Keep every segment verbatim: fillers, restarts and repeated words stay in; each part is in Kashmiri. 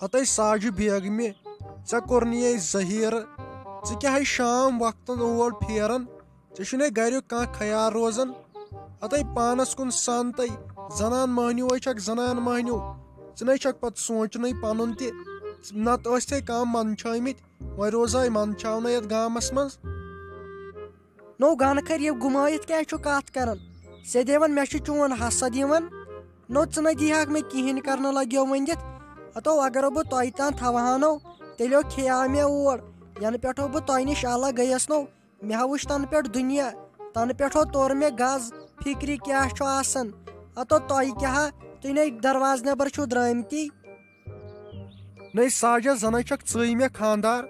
ہتے ساجہِ بیگمہِ، ژےٚ کوٚرنٕے ذخیرٕ، ژٕ کیٛاہ ہے شام وقتن اور پھیران؟ ژےٚ چھُنے گریُک کانٛہہ خیال روزان؟ ہتے پانس کُن سنتے، زنان مہنیو ہے چھکھ زنان مہنیو، ژٕ نے چھکھ پتہٕ سونٛچنٕے پنُن تہِ، نتہٕ ٲسۍ تھے کانٛہہ منٛدچھٲومٕتۍ، وۄنۍ روزے منٛدچھاونَے یتھ گامس منٛز۔ نو گنہٕ کھرِ، یہِ گُمٲیِتھ کیٛازِ چھُ کتھ کران؟ سیٚدے ون، مےٚ چھُ چون حسد یِوان۔ نو ژٕ نَے دیٖہَکھ مےٚ کِہیٖنۍ کرنہٕ لگیو ؤنِتھ۔ ہتو اگرو بہٕ تۄہہِ تام تھاوہانو، تیٚلہِ کھیٚیاو مےٚ اور۔ ینہٕ پٮ۪ٹھو بہٕ تۄہہِ نِش الگ گٔیس نو، مےٚ ہا وٕچھ تنہٕ پٮ۪ٹھ دُنیا۔ تنہٕ پٮ۪ٹھو توٚر مےٚ گز، فکرِ کیٛاہ چھُ آسان۔ ہتو تۄہہِ کیٛاہ ہا، تُہۍ نَے دروازٕ نٮ۪بر چھِو درٛٲمتی۔ نَے ساجہ، زَنَے چھَکھ ژٕے مےٚ خانٛدار،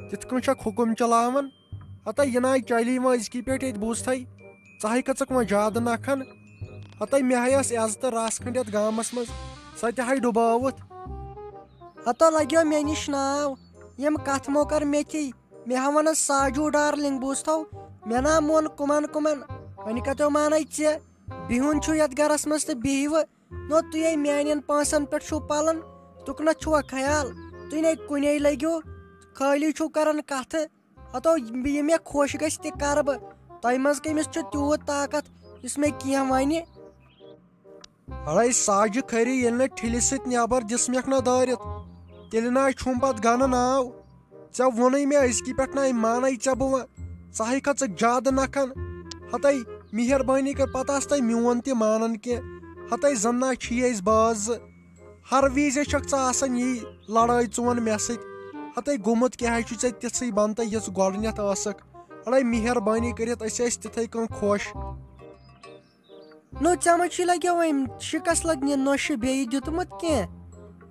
تِتھ کٔنۍ چھَکھ حُکُم چلاوان۔ ہَتَے یہِ نَے چلی وۄنۍ أزکی پٮ۪ٹھ ییٚتہِ بوٗزتھَے، ژٕ ہَے کھٔژٕکھ وۄنۍ زیادٕ نَکھَن۔ ہَتَے مےٚ ہَے ٲس عزتہٕ رَژھ کھنٛڈ یَتھ گامَس منٛز، سۄ تہِ ہَے ڈُبٲوٕتھ۔ ہَتو لَگیو مےٚ نِش ناو، یِم کَتھٕ مۄکر مےٚ تھی، مےٚ ہا وَنان ساجوٗ ڈارلِنٛگ بوٗزتھو، مےٚ نا مون کُمَن کُمَن، وۄنۍ کَتیو مانَے ژےٚ، بِہُن چھُ یَتھ گَرَس منٛز تہٕ بِہِوٕ۔ نو تُہۍ ہے میانٮ۪ن پونٛسن پٮ۪ٹھ چھِو پلان، تُکنتھ چھُوا خیال؟ تُہۍ نے کُنے لٔگِو، خٲلی چھِو کران کتھٕ۔ ہتو یہِ مےٚ خۄش گژھِ تہِ کرٕ بہٕ۔ تۄہہِ منٛز کٔمِس چھُ تیوٗت طاقت یُس مےٚ کینٛہہ ونہِ؟ اڑے ساجہِ کھرِ، ییٚلہِ نہٕ ٹھِلہِ سۭتۍ نٮ۪بر دِژمکھ نہ دٲرِتھ، تیٚلہِ نہ چھُم پتہٕ گنہٕ ناو۔ ژےٚ ووٚنُے مےٚ أزکی پٮ۪ٹھ نہ مانے ژےٚ بہٕ وۄنۍ۔ ژٕ ہَے کھژ زیادٕ نکھن۔ ہتے مہربٲنی کر، پتہٕ آس تۄہہِ میون تہِ مانان کینٛہہ۔ ہتے زن نہ چھی أسۍ باز زٕ۔ ہر وِزِ چھکھ ژٕ آسان یی لڑٲے ژون مےٚ سۭتۍ۔ ہتے گوٚمُت کیٛاہ چھُ ژےٚ تِژھٕے بنتہٕ یِژھ گۄڈٕنیتھ ٲسٕکھ؟ اڑے مہربٲنی کٔرِتھ، أسۍ ٲسۍ تِتھے کٔنۍ خۄش۔ نو ژےٚ ما چھی لگیو أمۍ شِکس لدنہِ نۄشہِ بیٚیہِ دیُتمُت کینٛہہ؟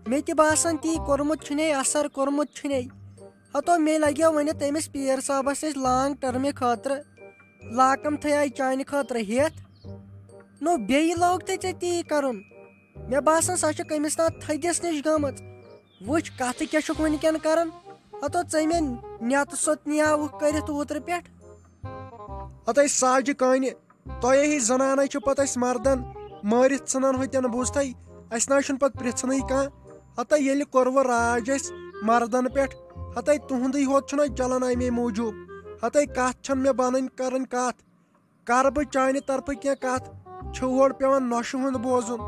مےٚ تہِ باسان تی کوٚرمُت چھُنے، اثر کوٚرمُت چھُنے۔ ہتو مےٚ لگیو ؤنِتھ تٔمِس پیٖر صٲبس نِش لانگ ٹٔرمہِ خٲطرٕ لاکم تھے آیہِ چانہِ خٲطرٕ ہیتھ۔ نو بیٚیہِ لوگ تہٕ ژےٚ تی کرُن۔ مےٚ باسان سۄ چھِ کٔمِس تام تھدِس نِش گٔمٕژ۔ وٕچھ کتھٕ کیٛاہ چھُکھ وٕنکٮ۪ن کران۔ ہتو ژےٚ مےٚ نٮ۪تہٕ سوٚت نیاوُکھ کٔرِتھ اوترٕ پٮ۪ٹھ۔ ہتے ساجہِ کانہِ، تۄہے ہی زنانے چھِ پتہٕ اسہِ مردن مٲرِتھ ژھٕنان ہوٚتٮ۪ن بوٗزتھے، اسہِ نہ چھُنہٕ پتہٕ پرژھنٕے کانٛہہ۔ ہتے ییٚلہِ کوٚروٕ راج اسہِ مردن پٮ۪ٹھ، ہتے تُہُنٛدٕے ہوت چھُنہ چلان امے موٗجوٗب۔ ہتے کتھ چھنہٕ مےٚ بنان کرٕنۍ کتھ۔ کرٕ بہٕ چانہِ طرفہٕ کینٛہہ کتھ؟ چھُ ہورٕ پٮ۪وان نۄشہِ ہُنٛد بوزُن۔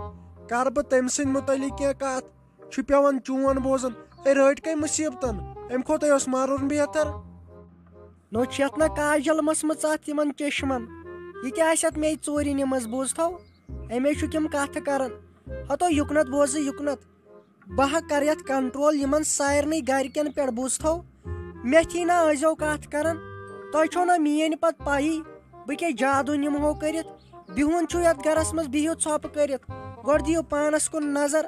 کرٕ بہٕ تٔمۍ سٕنٛدِ مُتعلق کینٛہہ کتھ؟ چھُ پٮ۪وان چون بوزُن۔ اے رٲٹۍ کَے مُصیبتن؟ امہِ کھۄتہٕ اوس مرُن بہتر۔ نو چھِ یتھ نہ کاجل مٔژھمٕژ اتھ یِمن چشمن۔ یہِ تہِ آسہِ اتھ مے ژوٗرِ نِمٕژ، بوٗزتھو؟ امے چھُکھ یِم کتھٕ کران۔ ہتو یُکنتھ بوزٕ یُکنتھ۔ بہٕ ہا کرٕ یتھ کنٹرول یِمن سارنٕے گرِکٮ۪ن پٮ۪ٹھ، بوٗزتھو؟ مےٚ تھی نہ ٲسۍزیو کتھ کران۔ تۄہہِ چھو نہ میٲنۍ پتہٕ پَیی بہٕ کیٛاہ جادو نِمہو کٔرِتھ۔ بِہُن چھُو یتھ گرس منٛز، بِہِو ژھۄپہٕ کٔرِتھ۔ گۄڈٕ دِیِو پانس کُن نظر۔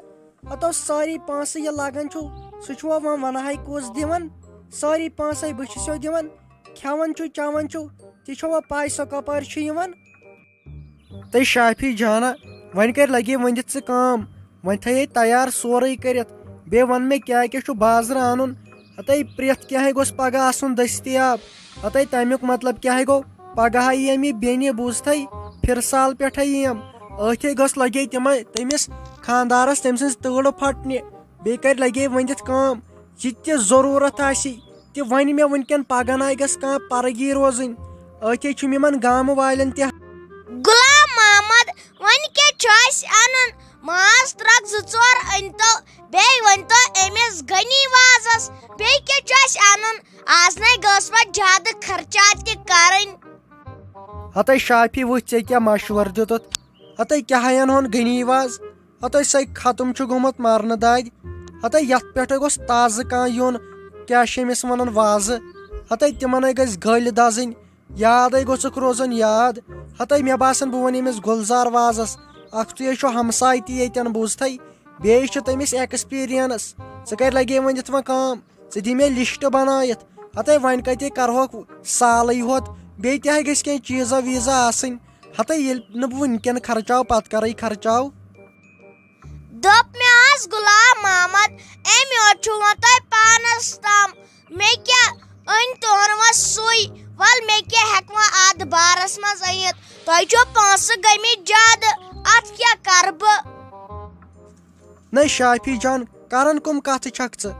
ہتو سٲری پونٛسہٕ یہِ لگان چھُو، سُہ چھُوا وۄنۍ ونہٕ ہاے کُس دِوان؟ سٲری پونٛسَے بہٕ چھُسو دِوان۔ کھٮ۪وان چھُو، چٮ۪وان چھُو، تہِ چھوا پاے سۄ کپٲرۍ چھُ یِوان؟ تہٕ شافی جانہ، وۄنۍ کر لگے ؤنِتھ ژٕ کٲم، وۄنۍ تھٲیے تیار سورُے کٔرِتھ، بیٚیہِ وَن مےٚ کیٛاہ کیٛاہ چھُ بازرٕ اَنُن۔ ہتے پرٛٮ۪تھ کینٛہہ گوٚژھ پگاہ آسُن دٔستیاب۔ ہتے تَمیُک مطلب کیٛاہ گوٚو؟ پگاہ یِم یہِ بیٚنہِ، بوٗزتھٕے، پھِرسال پٮ۪ٹھَے یِم۔ أتھے گٔژھ لگے تِمے تٔمِس خاندارس تٔمۍ سٕنٛز تۭرٕ پھٹنہِ۔ بیٚیہِ کرِ لگے ؤنِتھ کٲم، یہِ تہِ ضروٗرت آسہِ، تہِ وَنہِ مےٚ وٕنکٮ۪ن پگاہ ناے گژھِ کانٛہہ پرگی روزٕنۍ۔ أتھے چھُم یِمن گامہٕ والٮ۪ن تہِ۔ غلام محمد، وۄنۍ کیٛاہ چھُ اَسہِ اَنُن؟ ماز ترٛکھ زٕ ژور أنۍتو، بیٚیہِ ؤنۍتو أمِس غنی وازس، بیٚیہِ کیٛاہ چھُ اَسہِ اَنُن؟ آز نے گٔژھ وۄنۍ زیادٕ خرچات تہِ کرٕنۍ۔ ہتے شافی، وٕچھ ژےٚ کیٛاہ مشورٕ دیُتُتھ؟ ہتے کیٛاہ ہن ہون غنی واز؟ ہتے سۄے ختم چھُ گوٚمُت مرنہٕ دادِ۔ ہتے یتھ پٮ۪ٹھے گوٚژھ تازٕ کانٛہہ یُن، کیٛاہ چھِ أمِس ونان، وازٕ۔ ہتے تِمنے گژھِ گٔلۍ دزٕنۍ، یادے گوٚژھُکھ روزُن یاد۔ ہتے مےٚ باسان بہٕ ونہٕ أمِس گُلزار وازس، اکھ تُے چھُ ہمساے تہِ ییٚتٮ۪ن، بوٗزتھے، بیٚیہِ چھِ تٔمِس ایکسپیرینس۔ ژٕ کر لگے ؤنِتھ وۄنۍ کٲم، ژٕ دِ مےٚ لسٹ بنٲیِتھ۔ ہتے وۄنۍ کتے کرہوکھ سالٕے ہوت، بیٚیہِ تہِ ہا گژھِ کینٛہہ چیٖزا ویٖزا آسٕنۍ۔ ہتے ییٚلہِ نہٕ بہٕ وٕنکٮ۪ن خرچاو، پتہٕ کرے خرچاو۔ دوٚپ مےٚ آز غلام محمد، أمۍ یوت چھُ وۄنۍ تۄہہِ پانس تام۔ مےٚ کیٛاہ أنۍ تُہُنٛد وۄنۍ سُے؟ وَل مےٚ کیٛاہ ہٮ۪کہٕ وۄنۍ اَتھ بارس منٛز أنِتھ؟ تۄہہِ چھو پونٛسہٕ گٔمٕتۍ زیادٕ، اَتھ کیٛاہ کرٕ بہٕ؟ نہ شافی جان، کران کم کتھٕ چھکھ ژٕ؟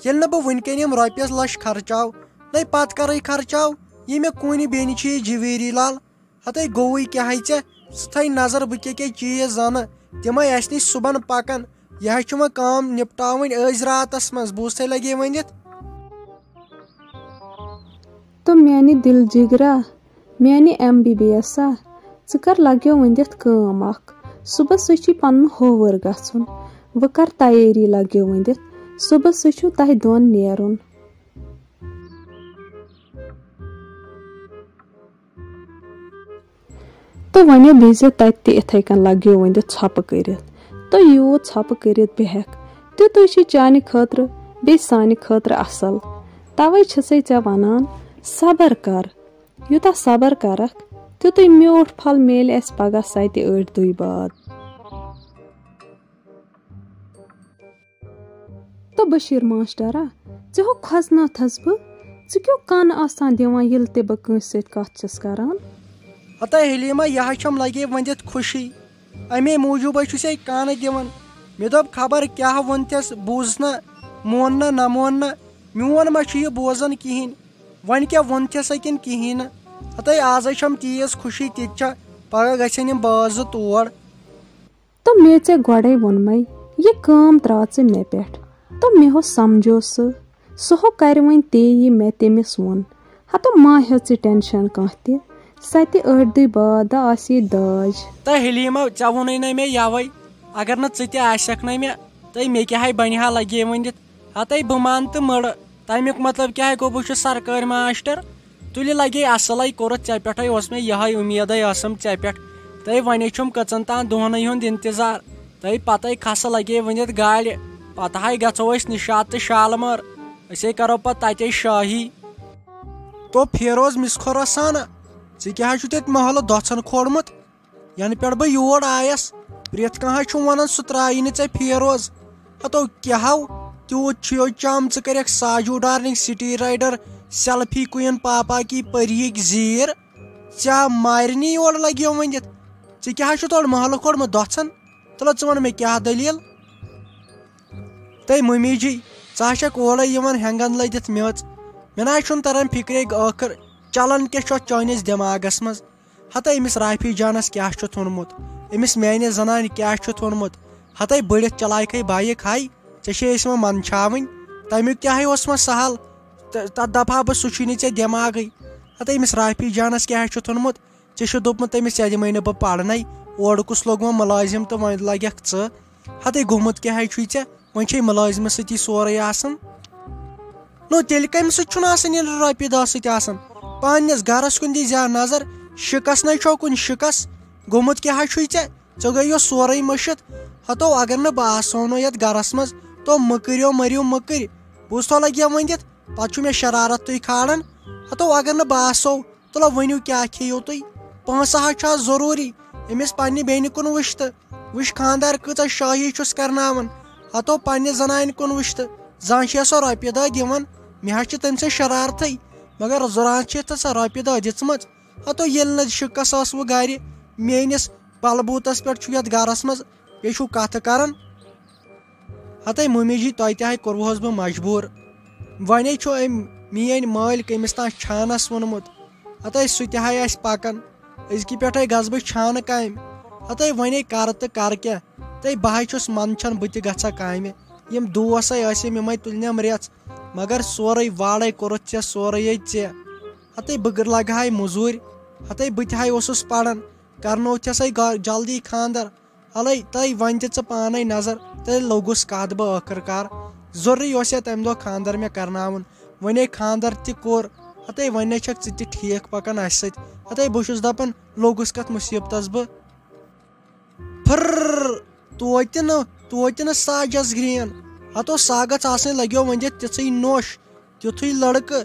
ییٚلہِ نہٕ بہٕ وٕنکیٚن یِم رۄپیس لچھ خرچاو، نَے پتہٕ کرے خرچاو، یہِ مےٚ کُنہِ بیٚنہِ چھِ یہِ جویری لال۔ ہتے گوٚوٕے کیٛاہ ہے ژےٚ؟ ژٕ تھٲے نظر بہٕ کیٛاہ کیٛاہ چیٖز زانہٕ، تِمے اَسہِ نِش صُبحن پکان۔ یہِ حظ چھُ وۄنۍ کٲم نِپٹاوٕنۍ أزۍ راتس منٛز، بوٗزتھے لگے ؤنِتھ۔ تہٕ میانہِ دِل جِگرا، میانہِ ایم بی بی ایسا، ژٕ کر لگیو ؤنِتھ کٲم اکھ۔ صُبحس چھُے پنُن ہووُر گژھُن، وۄنۍ کر تیٲری لگیو ؤنِتھ۔ صُبحس چھُ تۄہہِ دۄن نیرُن۔ تہٕ وۄنۍ بیٚیہِ زِ تَتہِ تہِ یِتھَے کٔنۍ لَگیو وۄنۍ ژھۄپہٕ کٔرِتھ۔ تہٕ یوٗت ژھۄپہٕ کٔرِتھ بیٚہکھ، تیُتُے چھُ چانہِ خٲطرٕ بیٚیہِ سانہِ خٲطرٕ اَصٕل۔ تَوَے چھَسَے ژےٚ وَنان، صبر کر۔ یوٗتاہ صبر کرکھ، تیُتُے میوٗٹھ پھل میلہِ اَسہِ پگاہ سَتہِ ٲٹھِ دُہہِ بعد۔ تہٕ بشیٖر ماشٹرا، ژےٚ ہو کھۄژنٲتھس بہٕ، ژٕ کیوں کن آسان دِوان ییٚلہِ تہِ بہٕ کٲنٛسہِ سۭتۍ کتھ چھَس کران؟ ہتے حلیمہ، یہِ ہا چھَم لگے ؤنِتھ خوشی، امے موٗجوٗبے چھُسے کن دِوان۔ مےٚ دوٚپ خبر کیٛاہ ووٚنتھس، بوٗز نہ، مون نہ، نہ مون نہ، میون ما چھُ یہِ بوزان کِہینۍ؟ وۄنۍ کیٛاہ ووٚنتھسے کِنہٕ کِہینۍ نہٕ؟ ہتے آزے چھَم تیٖژ خوشی، تہِ تہِ چھا پگاہ گژھن یِم بٲژ زٕ تور۔ تہٕ مےٚ ژےٚ گۄڈَے ووٚنمَے، یہِ کٲم ترٛاو ژٕ مےٚ پٮ۪ٹھ۔ تہٕ مےٚ ہو سَمجھو سُہ، سُہ ہو کَرِ وۄنۍ تے یہِ مےٚ تٔمِس ووٚن۔ ہتہٕ ما ہیٚہ ژٕ ٹینشن کانٛہہ تہِ، سَتہِ ٲٹھِ دُہہِ بعد آسہِ ییٚتہِ داج۔ تہٕ حلیمہ، ژےٚ ووٚنُے نہ مےٚ یَوَے، اگر نہٕ ژٕ تہِ آسٮ۪کھ نہ مےٚ، تہٕ مےٚ کیٛاہ ہے بَنہِ ہا لگے ؤنِتھ۔ ہتے بہٕ مان تہٕ مٔڑٕ، تَمیُک مطلب کیٛاہ ہے گوٚو، بہٕ چھُس سرکٲرۍ ماسٹر۔ تُلہِ لگے اصلے کوٚرُتھ ژےٚ پٮ۪ٹھے، اوس مےٚ یہے اُمیدے ٲسٕم ژےٚ پٮ۪ٹھ۔ تہٕ وۄنۍ چھُم کٔژن تام دۄہنٕے ہُنٛد انتظار۔ تہٕ پتہٕ کھسہٕ لگے ؤنِتھ گاڑِ، پتہٕ ہاے گژھو أسۍ نشاط تہٕ شالمٲر۔ أسے کرو پتہٕ تتے شٲہی۔ تو فیروز مسخورا سانا، ژےٚ کیٛاہ حظ چھُ تتہِ محلہٕ دۄژھن کھولمُت؟ ینہٕ پٮ۪ٹھ بہٕ یور آیس، پرٛٮ۪تھ کانٛہہ چھُم ونان، سُہ ترٛایی نہٕ ژےٚ فیروز۔ ہتو کیٛاہ ہو، تیوٗت چھُ یو چم، ژٕ کریکھ ساجو darling, city rider, selfie queen, پاپا کی پری یِکۍ زیٖر۔ ژےٚ مارنی یور لگیو ؤنِتھ۔ ژےٚ کیٛاہ چھُ تورٕ محلہٕ کھولمُت دۄژھن؟ تلہٕ ژٕ وَن مےٚ کیٛاہ دٔلیٖل؟ تہٕ مٔمی جی، ژٕ ہا چھکھ اورے یِوان ہٮ۪نٛگن لٔدِتھ میٚژ۔ مےٚ نہ حظ چھُنہٕ تران فِکرے ٲخٕر چلان کیٛاہ چھُ اَتھ چٲنِس دٮ۪ماغس منٛز۔ ہتہ أمِس رافی جانس کیٛاہ چھُتھ ووٚنمُت، أمِس میانہِ زنانہِ کیٛاہ چھُتھ ووٚنمُت۔ ہتے بٔڑِتھ چلاوکھے بایِک ہاے، ژےٚ چھے أسۍ وۄنۍ منٛدچھاوٕنۍ۔ تمیُک تہِ ہاے اوس وۄنۍ سہل۔ تہٕ تتھ دپہٕ ہا بہٕ، سُہ چھُے نہٕ ژےٚ دٮ۪ماغے۔ ہتے أمِس رافی جانس کیٛاہ چھُتھ ووٚنمُت، ژےٚ چھُ دوٚپمُت تٔمِس، ژےٚ دِمَے نہٕ بہٕ پَرنَے، اورٕ کُس لوٚگ وۄنۍ مُلٲزِم تہٕ وۄنۍ لَگَکھ ژٕ۔ ہَتٕے گوٚمُت کیٛاہ ہے چھُے ژےٚ؟ وۄنۍ چھے مُلٲزمَس سۭتی سورُے آسان۔ نو، تیٚلہِ کَمہِ سۭتۍ چھُنہٕ آسان، ییٚلہِ رۄپیہِ دَہ سۭتۍ آسان؟ پنٛنِس گَرَس کُن دی زیادٕ نظر، شِکَس نَے چھو کُنہِ شِکَس۔ گوٚمُت کیٛاہ ہے چھُے ژےٚ؟ ژےٚ گٔیو سورُے مٔشِتھ۔ ہَتو، اگر نہٕ بہٕ آسہٕ ہو نہٕ یَتھ گَرَس منٛز، تو مٔکٕرۍ ہو، مٔرِو مٔکٕرۍ۔ بوٗزتھو لَگہِ یا ؤنِتھ، پَتہٕ چھُ مےٚ شرارت تُہۍ کھالان۔ ہَتو، اگر نہٕ بہٕ آسہٕ ہو، تُلو ؤنِو کیٛاہ کھیٚیِو تُہۍ؟ پونٛسہٕ حظ چھُ آز ضروٗری۔ أمِس پننہِ بیٚنہِ کُن وٕچھ تہٕ وٕچھ خانٛدار کۭژاہ شٲہی چھُس کرناوان۔ ہتو پننہِ زنانہِ کُن وٕچھ تہٕ زانٛہہ چھِ سۄ رۄپیہِ دہ دِوان۔ مےٚ حظ چھِ تٔمۍ سۭتۍ شرارتھٕے، مگر زُران چھِ تہٕ سۄ رۄپیہِ دہ دِژمٕژ۔ ہتو ییٚلہِ نہٕ شِکس ٲس وۄنۍ گرِ، میٲنِس بلبوٗتس پٮ۪ٹھ چھُ یتھ گرس منٛز بیٚیہِ چھُو کَتھٕ کَران؟ ہَتَے مُمِجی، تۄہہِ تہِ ہَے کوٚروُہَس بہٕ مجبوٗر۔ وۄنۍ چھُ أمۍ میٛٲنۍ مٲلۍ کٔمِس تام چھانَس ووٚنمُت۔ ہَتَے سُہ تہِ ہَے آسہِ پَکان۔ أزکہِ پٮ۪ٹھَے گژھٕ بہٕ چھانہٕ کامہِ۔ ہَتَے وۄنۍ کَرٕ تہٕ کَرٕ کیٛاہ؟ تَے بہٕ ہَے چھُس منٛدچھان، بہٕ تہِ گژھا کامہِ۔ یِم دوس ہَے ٲسِم، یِمَے تُلنٮ۪م رٮ۪ژھ۔ مگر سورُے واڑَے کوٚرُتھ ژےٚ، سورُے یے ژےٚ۔ ہَتَے بہٕ لَگہٕ ہَے مٔزوٗرۍ۔ ہَتَے بہٕ تہِ ہَے اوسُس پَران۔ کرنووتھسے گا-، جلدی خاندر۔ الے تہٕ وۄنۍ دِ ژٕ پانے نظر، تیٚلہِ لوٚگُس کتھ بہٕ ٲخٕر کار۔ ضروٗری اوس یا تمہِ دۄہ خاندر مےٚ کرناوُن۔ وۄنۍ ہے خاندر تہِ کوٚر، ہتے وۄنۍ ہے چھکھ ژٕ تہِ ٹھیٖک پکان اسہِ سۭتۍ۔ ہتے بہٕ چھُس دپان لوٚگُس کتھ مُصیبتس بہٕ۔ پھر، توتہِ نہٕ، توتہِ نہٕ ساجس گرین۔ ہتو ساگس آسنٕے لگیو وۄنۍ دِتھ تِژھٕے نوٚش۔ تیُتھُے لڑکہٕ،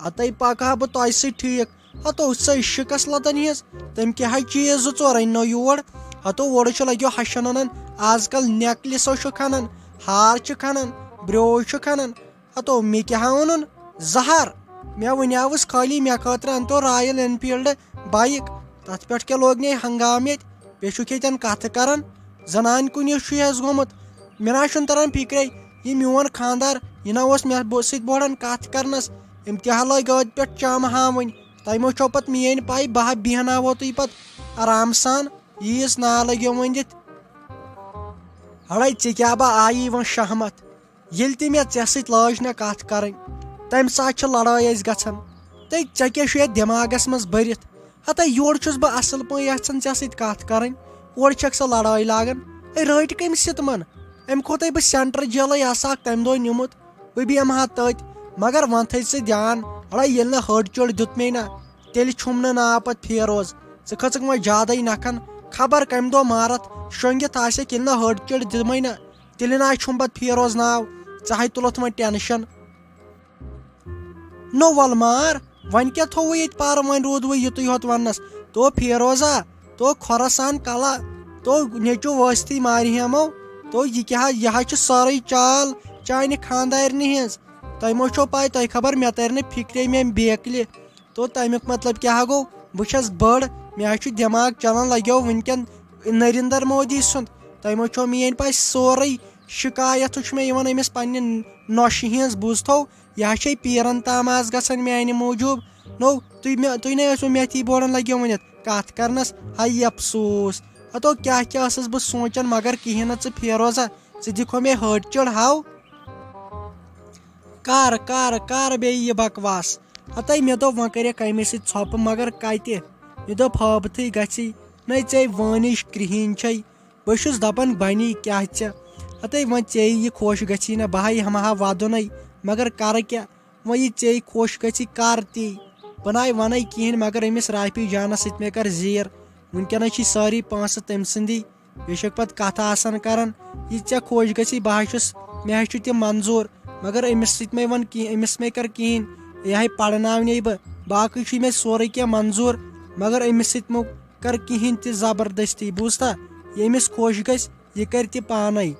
ہتے پکہٕ ہا بہٕ تۄہہِ سۭتۍ ٹھیٖک۔ ہتو سۄے شِکس لتن ہِنٛز، تٔمۍ کیٛاہ ہے چیٖز زٕ ژور أنۍ نو یور۔ ہتو اورٕ چھُ لگیو ہشن انان، آز کل نیکلسو چھُکھ انان، ہار چھِکھ انان، برٛوش چھِکھ انان۔ ہتو مےٚ کیٛاہ ہا اوٚنُن؟ زہر۔ مےٚ ونیاوُس خٲلی مےٚ خٲطرٕ انتو رایل انفیلڈ بایِک۔ تتھ پٮ۪ٹھ کیٛاہ لوگ نے ہنگام ییٚتہِ؟ بیٚیہِ چھُکھ ییٚتٮ۪ن کتھٕ کران۔ زنانہِ کُن یُس چھُ ہٮ۪س گوٚمُت۔ مےٚ نہ چھُنہٕ تران فِکرے، یہِ میون خاندار، یہِ نہ اوس مےٚ بو-، سۭتۍ بوڑان کتھ کرنس۔ أمۍ تہِ ہا لٲگۍ أتھۍ پٮ۪ٹھ چامہٕ ہاوٕنۍ۔ تۄہہِ ما چھو پتہٕ میٲنۍ پاے، بہٕ ہا بیہناوو تُہۍ پتہٕ آرام سان، ییٖژ نالٲگیو ؤنِتھ۔ ہڑے، ژےٚ کیٛاہ با آیی وۄنۍ شہمت؟ ییٚلہِ تہِ مےٚ ژےٚ سۭتۍ لٲج نہ کتھ کرٕنۍ، تمہِ ساتہٕ چھِ لڑٲے اسہِ گژھان۔ تہٕ ژےٚ کیٛاہ چھُ یتھ دٮ۪ماغس منٛز بٔرِتھ؟ ہتے یورٕ چھُس بہٕ اصل پٲٹھۍ یژھان ژےٚ سۭتۍ کتھ کرٕنۍ، اورٕ چھکھ سۄ لڑٲے لاگان۔ ہے، رٔٹۍ کٔمۍ سِتمن؟ امہِ کھۄتہٕ ہے بہٕ سینٹر جیلے آسہٕ ہاکھ تمہِ دۄہ نیومُت، بہٕ بیٚہمہٕ ہا تٔتۍ۔ مگر وۄنۍ تھٲے ژٕ دیان، اڑے ییٚلہِ نہٕ ہڈ چٔڑ دیُتمے نہ، تیٚلہِ چھُم نہٕ ناو پتہٕ فیروز۔ ژٕ کھٔژٕکھ وۄنۍ زیادے نکھن، خبر کمہِ دۄہ مارتھ شۄنگِتھ آسٮ۪کھ، ییٚلہِ نہٕ ہڈ چٔڑ دِمے نہ، تیٚلہِ نہ چھُم پتہٕ فیروز ناو۔ ژٕ ہاے تُلتھ وۄنۍ ٹینشن۔ نو ول مار، وۄنۍ کیٛاہ تھووُے ییٚتہِ پارٕ؟ وۄنۍ روٗدوُے یُتُے ہوت وننس۔ تو فیروزا، تو خۄراسان کلا، تو نیٚچو وٲستی مارِ ہیمو، تو یہِ کیٛاہ، یہِ حظ چھِ سٲرٕے چال چانہِ خاندارنہِ ہٕنٛز۔ تۄہہِ ما چھو پاے، تۄہہِ خبر مےٚ ترِ نہٕ فکرے میٛانہِ بیکلہِ۔ تو تمیُک مطلب کیٛاہ گوٚو؟ بہٕ چھَس بٔڑ، مےٚ حظ چھُ دٮ۪ماغ چلان، لگیو وٕنکٮ۪ن نریندر مودی سُنٛد۔ تۄہہِ ما چھو میٛٲنۍ پاے، سورُے شکایت چھُ مےٚ یِوان أمِس پننہِ نۄشہِ ہٕنٛز، بوٗزتھو؟ یہِ ہا چھے پیٖرن تام آز گژھان میانہِ موٗجوٗب۔ نو، تُہۍ مےٚ، تُہۍ نے ٲسوٕ مےٚ تھی بورن لگیو ؤنِتھ کتھ کرنس۔ ہاے افسوس، ہتو کیٛاہ کیٛاہ ٲسٕس بہٕ سونٛچان، مگر کِہیٖنۍ نہٕ ژٕ فیروزا، ژٕ دِکھو مےٚ ہٲٹۍ چٔڑ ہاو۔ کر، کر، کر بیٚیہِ یہِ بکواس؟ ہتے مےٚ دوٚپ وۄنۍ کریکھ أمِس سۭتۍ ژھۄپہٕ، مگر کتہِ؟ مےٚ دوٚپ ہٲبتھٕے گژھی، نے ژےٚ وٲنِج کرٛہِنۍ چھے۔ بہٕ چھُس دَپان، بَنی کیٛاہ ژےٚ؟ ہَتے وۄنۍ ژےٚ یہِ خۄش گژھی نہ، بہٕ ہا یہِ ہٮ۪مہٕ ہا وَدُنَے، مگر کَرٕ کیٛاہ؟ وۄنۍ یہِ ژےٚ خۄش گژھی، کَر تی۔ بہٕ نَے وَنَے کِہیٖنۍ، مگر أمِس رافی جانَس سۭتۍ مےٚ کَر زیٖر۔ وٕنکٮ۪نَس چھِ سٲری پونٛسہٕ تٔمۍ سٕنٛدی۔ بیٚیہِ چھَکھ پَتہٕ کَتھٕ آسان کَران، یہِ ژےٚ خۄش گژھی، بہٕ ہا چھُس، مےٚ ہا چھُ تہِ منظوٗر، مگر أمِس سۭتۍ مَے وَن کِہیٖنۍ، أمِس مَے کَر کِہیٖنۍ۔ یہِ ہَے پَرناونَے بہٕ، باقٕے چھُے مےٚ سورُے کینٛہہ منظوٗر، مگر أمِس سۭتۍ مہٕ کر کِہیٖنۍ تہِ زبردستی، بوٗزتھا؟ ییٚمِس خۄش گژھِ، یہِ کرِ تہِ پانے۔